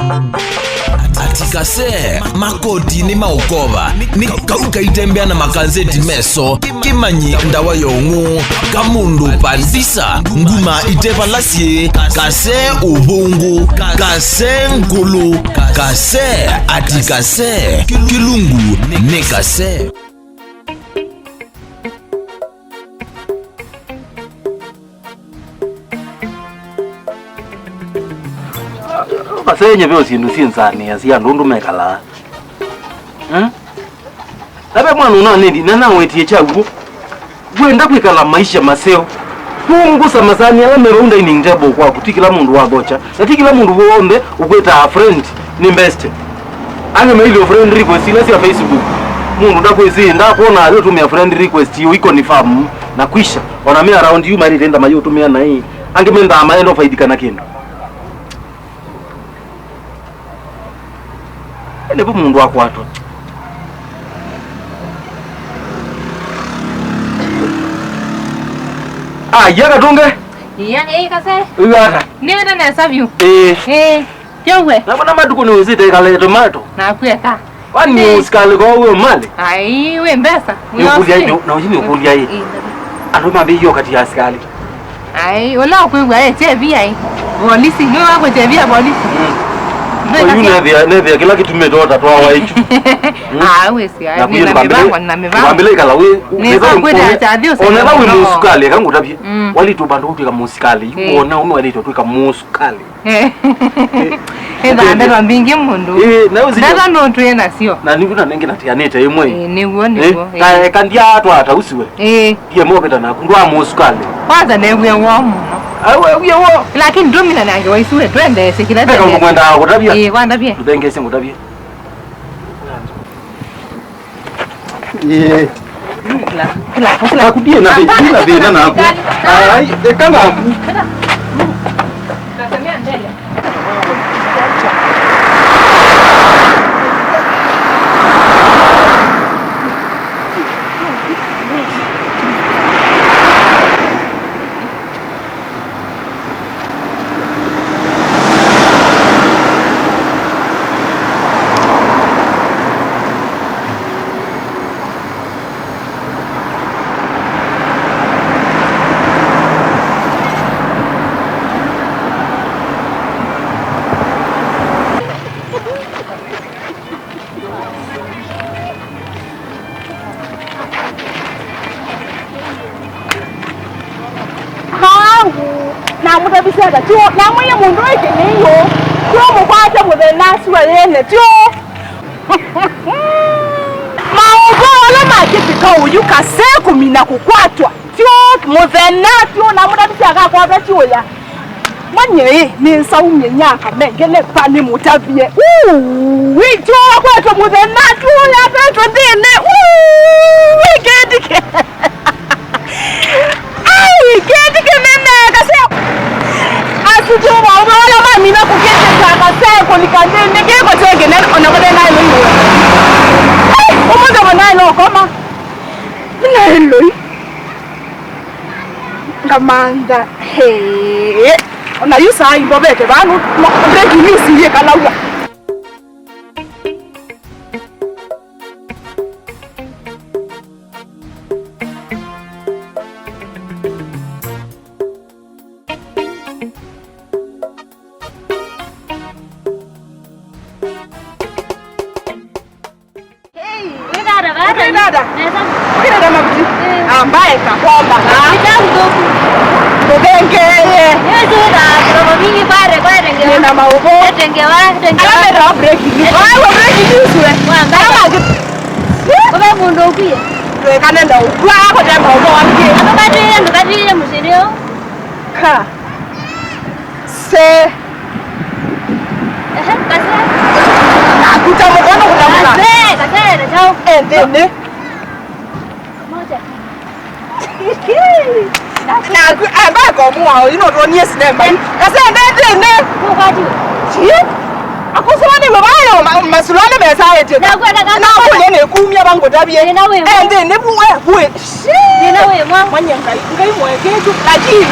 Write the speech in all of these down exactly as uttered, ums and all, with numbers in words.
Ati kase, makoti nĩ maũkova, nĩ kau kaitembea na makanzeti meso, kĩmanyi ndawa ya ũng'ũ, kamũndũ pandisa, nguma itevala syĩ, kase ũvũngũ, kase ngũlũ, kase, ati kase, kĩlungu nĩ kase. Vasenye veo syĩndũ syĩ nzanĩa sya andũ ũndũ mekalaa. Hmm? Na ve mwana ũnanĩndi, na nawetie kyaw'o. Wenda kwĩkala maisha maseo. Pungusa masani ala me vau dining table kwaku, ti kĩla mũndũ wathokya. Na ti kĩla mũndũ w'onthe ũkwĩtaa friend nĩ best. Angĩ mailyo friend request ila sya Facebook. Mũndũ ndakwĩsĩ, ndakwona ayũtũmĩa friend request, ũiconfirm na kwisha. Ona me around you mailĩte nda mayũtũmĩa naĩ. Angĩ mendaa maenda ũfaidika na kĩndũ. Nĩvo mũndũ akwatwa. Aya, Katunge. Iya, ĩĩ, kase. Wĩw'aa ata? Nĩwĩte nesa vyũ. Ĩĩ. Ĩĩ. Yow'e. Na mbona matukũ nĩwĩsĩte ĩkale tomato? Nakweka. Kwani mũsikalĩ kwa wĩ mali? Ai, wĩ mbesa. Nĩũkũlya ĩ, na ũci nĩũkũlya ĩ. Ĩĩ. Andũ mambĩĩie ũkati ya asikalĩ. Ai, ũla ũkwĩw'a ĩ, kyevia ĩ. Polisi, nĩ wakũkyevia polisi. Mm. Ndwĩka yu sya- nethĩa, nethĩa kĩla kĩtumĩte ũtatwawa ĩkyu. Mm. Ah, wĩsĩ, ai, na nĩ na mĩvango, na mĩvango. Wambĩle ikala wĩ, nĩ wĩtha sakwĩthĩa kyathi ũsĩ onetha wĩ mũno. Mũsukalĩ, eka ngũtavye. Mm. Walitũ vandũ ũtwĩka mũsikalĩ, yu wona ũme walitũ ũtwĩka mũsukalĩ. Ĩtha ndeto mbingĩ mũndũ. Ĩĩ, na ũsĩ- ndeto nũtwĩe nasyo. Na nĩw'o na nengĩ natianĩte ĩmwe. Ĩĩ, nĩw'o, nĩw'o. Ĩĩ. Kaeka ndia twata usiwe. Ĩĩ. Ndiye mopeta naku, ndwa mũsukalĩ. Kwanza newie woo mũno. Awe, wie woo. Lakini ndũmina nange waisiwe, twendeesye kĩla. Veka ũndũ mwendaa kũtavya. Ĩĩ, kwandavye. Ndũthengeesye ngũtavye. Ĩĩ. Kila, kila, kila. Naku ndiĩ na thĩ-, ndiĩ na thĩna naku. Ai, eka naku. Kau namũtavisye ata? Tyo namwĩie mũndũ ũyũ kĩnĩiũ, tyo mũkwate mũthenya asu ayene, tyo. Maũvoo ala makĩvika ũyu kase kũmina kũkwatwa, tyo mũthenya, tyo namũtavisye akakwata tyo ya. Manye ĩ, nĩnzaumye nyaka mengele pa nĩmũtavye. Uu, wĩtyo akwetwe mũthenya tu yavetwe nthĩnĩ. Uu, wĩkĩndike. Ai, kĩndike nene, kase. Asitũ maũvoo ala mamina kũkĩndĩka kase kũlika nthĩnĩ kĩko kyekĩne ona kũthena ĩlũi. Ai, ũmũthĩ kũnaĩ no koma. Nĩna ĩlũi. Ngamantha. Hee. Ona yu saa imbovete vanu, no, breaking news yĩkalawa. Hey, wĩ dada, vaa. Wĩ dada. Nesa. Wĩ dada mabuti. Eh. Ambaye kakomba. Ah. Nĩ kyaũ thũku? Tũthengee. Nĩ wĩsĩ wĩ na kĩroko mingi kware, kware ngewa. Nĩ na maũvoo. Ete ngewa, ete ngewa. Ala metawa breaking news. Ete- Wawa breaking news we. Wa mbere. Ala mangĩ- Kũve mũndũ ũkwie. Twĩkane na ũkwa, kũte maũvoo angĩ. Ndũkatĩĩe, ndũkatĩĩe mũsyĩ nĩo. Ka. Se. Ehe, kase. Nakuta mũkono kutamuka. Kase, kase, na chao. Eh, nthĩnĩ. Moja. Naku, ambaye kwa mua, you know, tuonie sinema hii. Kase, nthĩnĩ. Kwa kwati. Chi? Akusoma ni Mayo ma-, masulani mesaĩte. Nakwenda kaka. Nakũlya nĩ kumya vangũtavye. Thĩna wĩ mwa. Eh, nthĩ nĩ vuwe, vuwe. Thĩna wĩ mwa. Manye Ngai, Ngai mwekĩtu, lakini.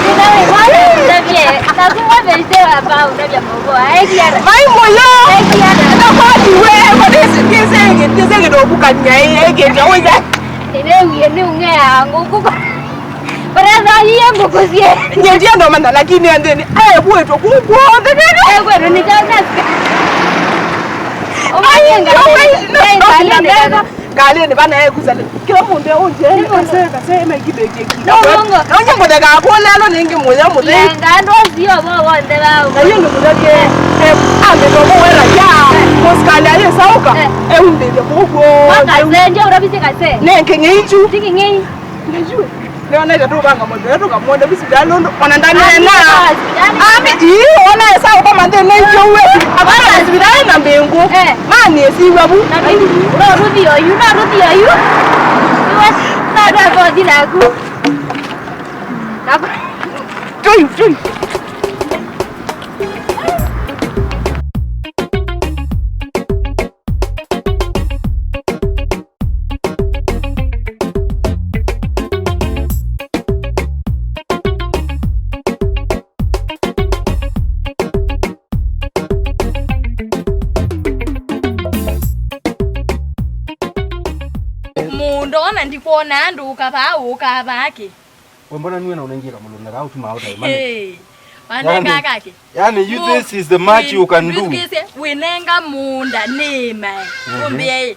Thĩna wĩ mwa, ndavye. Nakumwa vete wa pa, ndavye mbogo. Ai, kiara. Mai moyo. Ai, kiara. Na kwati we, kwa this, this thing, this thing ndo kukanya, eh, eh, kiara, oya. Nĩnewie nĩ ung'ea ngũkũ. Barasa iye ngũkũ sie. Nye ndienda ũmanya, lakini andeni, eh, bwetu kũkwothe nene. Eh, kwetu nĩ chao nasi. Ai, no, ai, no, no, no, no. Ngaleni bana, eh, kuzale. Kila mũndũ ũnje, kase, kase, na ikibeti. No, no, no. Na unye mũtheka kũlelo nĩngĩ mũya mũthei. Ngando sio bo wonde bao. Na hiyo ndio mzake. Eh, ametoka wera ya. Musikali aye sauka. Eh. Eh, umbele kũkwothe. Wakase, ndio urabise kase. Nenge ng'eichu. Tiki ng'ei. Ndijue. Nĩonete tũvanga mũthenya tũkamwone visi ndalũndũ ona ndanena. Ami, ii, ona esa ũkoma nthĩ nĩ ithyũwe. Avana sivitai na mbĩngũ. Eh. Mani esiwa vu. Na mbĩngũ. No ruthi oyu, no ruthi oyu. Iwe, no ruthi naku. Naku. Tui, tui. Mũndũ ona ndikwona andũ ũkavaa ũkavaa kĩ? We mbona niwe na ũnengie kamũlũnda kaa ũtumaa ũtaĩ mane? Hey, wanenga kake. Yani, you, this is the much you can do. Ndwĩthukĩĩsye, wĩnenga mũũnda nĩĩmae. Mhm. Ũmbĩe,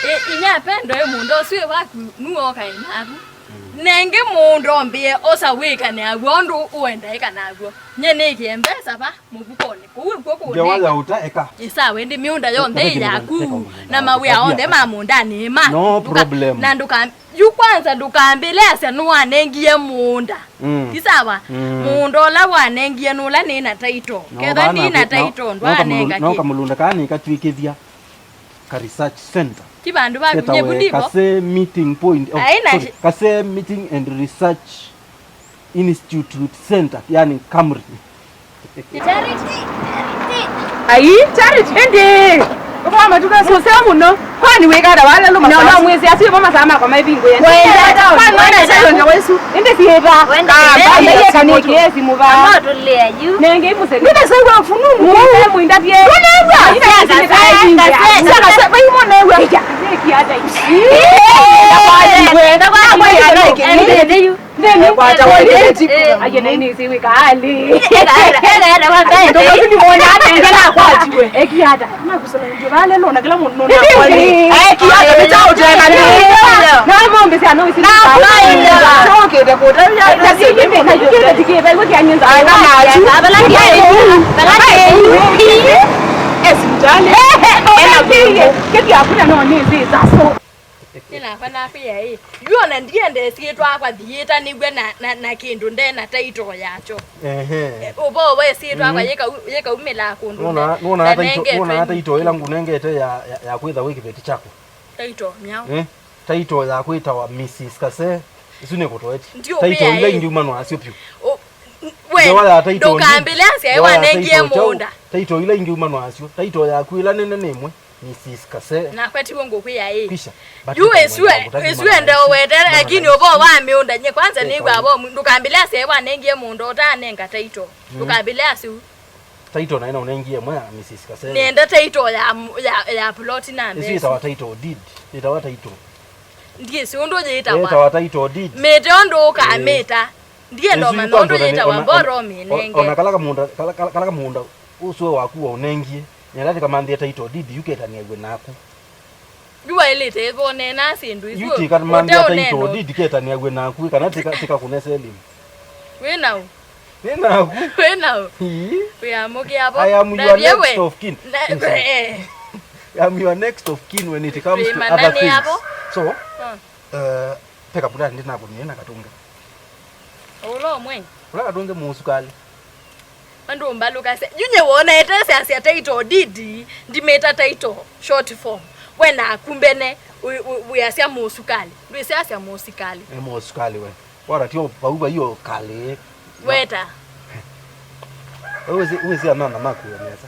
ĩ, inya pendo ĩ mũũnda ũsu ĩ waku, nuoka ĩ naku. Mm. Nengĩ mũũnda ũmbĩe, osa wĩkane aw'o ũndũ ũenda ĩkana aw'o. Nye nĩkie mbesa va mũvukonĩ. Kũu ĩkw'o kũnenga. Ngewa ya ũta eka. Ĩ sawa, ĩndĩ mĩũnda yonthe ĩ yaku. Na mawĩa onthe ma mũũndanĩ ĩ maku. No problem. Na ndũka Yu kwanza ndũkambĩle asya nĩwanengie mũũnda. Mm. Ti sawa? Mm. Mũũnda ũla wanengie nĩ ũla nĩ na title. No, ketha ndi na title, no, ndwanenga no kĩ? Kamũlũnda kaa nĩkatw'ĩkĩthya ka research center. Ti vandũ va ketawe kunye kuliko? Kase Meeting Point. Oh, ai, na sorry. Kase Meeting and Research Institute Center, yani Kamri. Charity, Charity. Ai, Charity. Ĩndĩ. Ũkoma matuka soseo mũno. Kwani wĩkata wala luma? No, no, mwezi asiyo mama sama kwa maivingũya. Wenda, kwani wenda sasa ndio wesu. Ĩndĩ siĩva. Wenda. Kamba kanikiesi muva. Ambao tulea yu. Nenge imuse. Ndio sasa wa funu. Mwinda pia. Wenda. Sasa sasa hivi. Sasa sasa hivi mwana wewe. Kiata. Ĩndĩ yu. Nene. Kwata wa ĩndĩ. Eh. Aye, na ini isi wika ali. Ekaera, ekaera, wa mbee. Tofauti ni mwana ate ndio na kwatiwe. Eki hata. Na kusema ndio vale no na kila mũndũ no na kwani. Eki hata mita uteka ni. Na ng'ombe cia no isi. Na kwani. Choke de kota ya. Na si mimi na kile tikile kwa kianyenza. Ai na maji. Balaki. Balaki. Esi mjali. Ena kile. Kile hakuna no ni zi zaso. Nĩnakwa nakwĩa ĩ, yu ona ndiende syĩtwa akwa thiĩtanĩw'e na, na, na kĩndũ nde na taito yakyo. Ehe. Eh, ũvoo wa syĩtwa akwa yĩkau-, yĩkaumĩlaa kũndũ nde. Nũna, nũna na taito, nengete nũna taito ĩla ngũnengete ya, ya, ya kwĩtha wĩ kĩveti kyakwa. Taito myaũ? Eh? Taito ya kwĩtawa Missus Kase. Isu nĩ kũtoeti. Ndiũkwĩa taito ila ĩ. Ingiuma no asyo pyũ. Ũ-, we, ngewa ya taito ndũkambĩle asya ĩ wanengie mũũnda. Taito ila ingiuma no asyo. Taito yaku ĩla nene nĩ ĩmwe. Missus Kase. Nakwa tiw'o ngũkwĩa ĩ. Pisha. Yu ĩsu, ĩsu ende ũwete, lakini ũvoo wa mĩũnda, nye kwanza nĩw'a vo, ndũkambĩle asya ĩ wanengie mũũnda ũtanenga taito. Mm. Ndũkambĩle asya ũ. Taito naĩ na ũnengie ĩmwe ya Missus Kase. Nenda taito ya, ya, ya plot na mbesa. Ĩsu ĩtawa title deed. Ĩtawa title. Ndiĩsĩ ũndũ yĩtawa. Ĩtawa title deed. Mĩte ũndũ ũkamĩta. Eh. Ndienda ũmanya ũndũ yĩtawa mboro mĩnenge. Ona kala kamũũnda, kala, kala, kala kamũũnda ũsu we waku waũnengie, nenda ndĩkamanthĩe title deed yu ketanĩaw'e naku. Yu waĩlĩte ĩthonena syĩndũ isu. Yu tĩkamanthĩa title deed ketanĩaw'e naku, kana tika, tikakũnese elimu. Wĩ naũ? Nĩ naku. Wĩ naũ? Ii. Wĩamũkĩa vo. I am your next of kin. I am your next of kin when it comes to other things. So, uh, peka pula ndi nakũnie na katunga. Ũla ũmwe. Ũla katunge mũsukali. Andũ mbalũkasya. Yu nye wona etesya asya title deed, ndimĩta title short form. We naku mbene, wĩ, wĩ, wĩasya mũsukali. Ndwĩsĩ asya mũsukali. E mũsukali we. Wala tio vau vai ũkalĩ. Weta. Wĩsĩ, wĩsĩ anana makuwe nesa.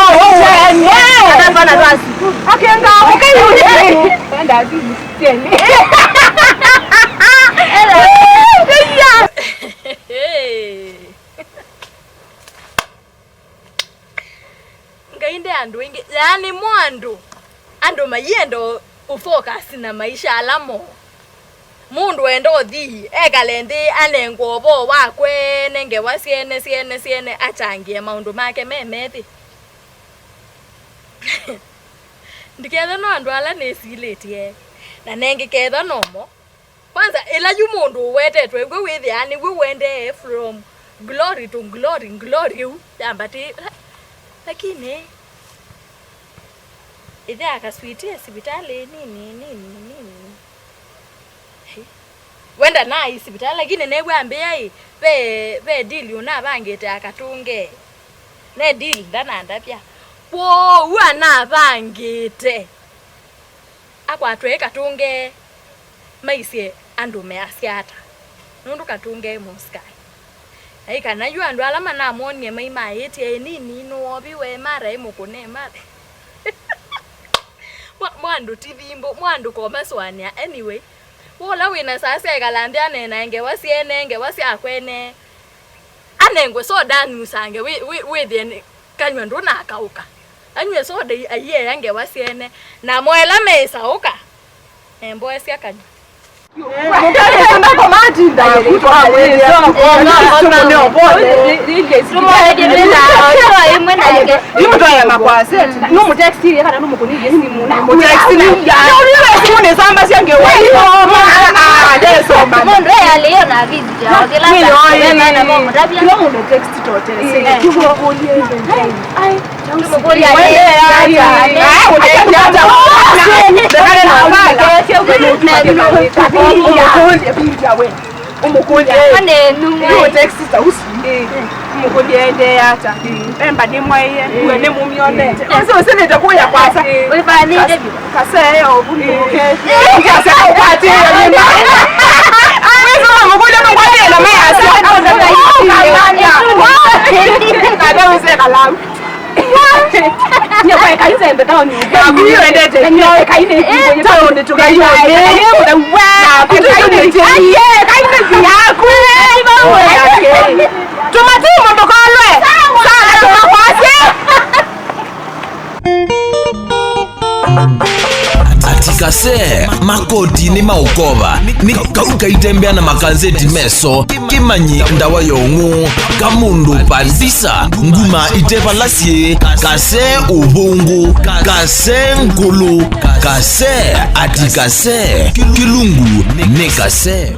Hapana, basi. Akenga, okay, okay. Enda, sisi, tieni. Hey. Ngai nde andũ aingĩ, yaani mo andũ, andũ maienda ũ-, ũfocus na maisha ala moo. Mũndũ enda ũthi ekale nthĩ, anengwe ũvoo wakwe, nenge ngewa syene, syene, syene, atangĩe maũndũ make me methĩ. Ndiketha no andũ ala nĩsilĩtye, na nengĩ ketha nomo. Kwanza, ĩla yu mũndũ ũwetetwe, w'o wĩthĩaa nĩw'o ũendee from glory to glory, glory ĩu yambatĩ-, la-, lakini, ĩthĩa kaswiti sivitalĩ nini, nini, nini. Hĩ. Wenda naĩ sivitalĩ, lakini new'a ambĩa ĩ, ve, ve deal ũnavangĩte akatũnge. Ne deal ndanandavya. Kwoou anavangĩte. Akwatwe ĩ katũnge, maisye andũ measya ata, nũndũ katũnge e mũsikae. Na ĩ kana yu andũ ala manamwonie maimaĩtye ĩnini nũwoviwe mara ĩ mũkũne mara. Mwa-, mwa-, Andũ ti thimbũ, mwa andũ komasũanĩa. Anyway, wola wĩna saa sya ĩkala nthĩ aneenae ngewa syene, ngewa sya kwene. Anengwe soda anyusange, wĩ-, wĩ-, wĩthĩe nĩ kanyw'a ndũnakaũka. Anywe soda i-, aiea ngewa syene. Na moela meĩsaũka. Emboesya kanyw'a. Imũtwae makwaseti. Nũmũtextirie kana nũmũkũnĩie simu. Mũtextirie. Nũlile simu nĩsambasya ngewa. Mũndũ eyalĩyo na video. Kĩla mũndũ text totese. Ai. Tũmũkũlye ata? Ũmũkũlye. Ũmũkũlye. Ũmũkũlye endee ata? Memba nĩmwaĩe. Uwe nĩmũmyonete. Ũsĩ ũsĩnĩte kũya kwasa. Wĩvanĩte vyũ. Kasee ũvulũke. Kasee ũkwatĩe nyũmba. Wĩsĩ ũmũkũlye mũkwatĩe na mayasya. Nave wĩsĩ kalamu. Nyoka ĩkainze mbe taoni. Naku wendete. Nyoka ĩkaine. Taoni tũkayo. Naku tũkayo. Aye, ĩkaine yaku. Tũmati mũndũ kolwe. Sana tũmakwasye. Ati kase, makoti nĩ maũkova, nĩ kau kaitembea na makazeti meso, kĩmanyi ndawa ya ũng'ũ, kamũndũ pandisa, nguma ite vala syĩ, kase ũvũngũ, kase ngũlũ, kase, ati kase, kĩlungu nĩ kase.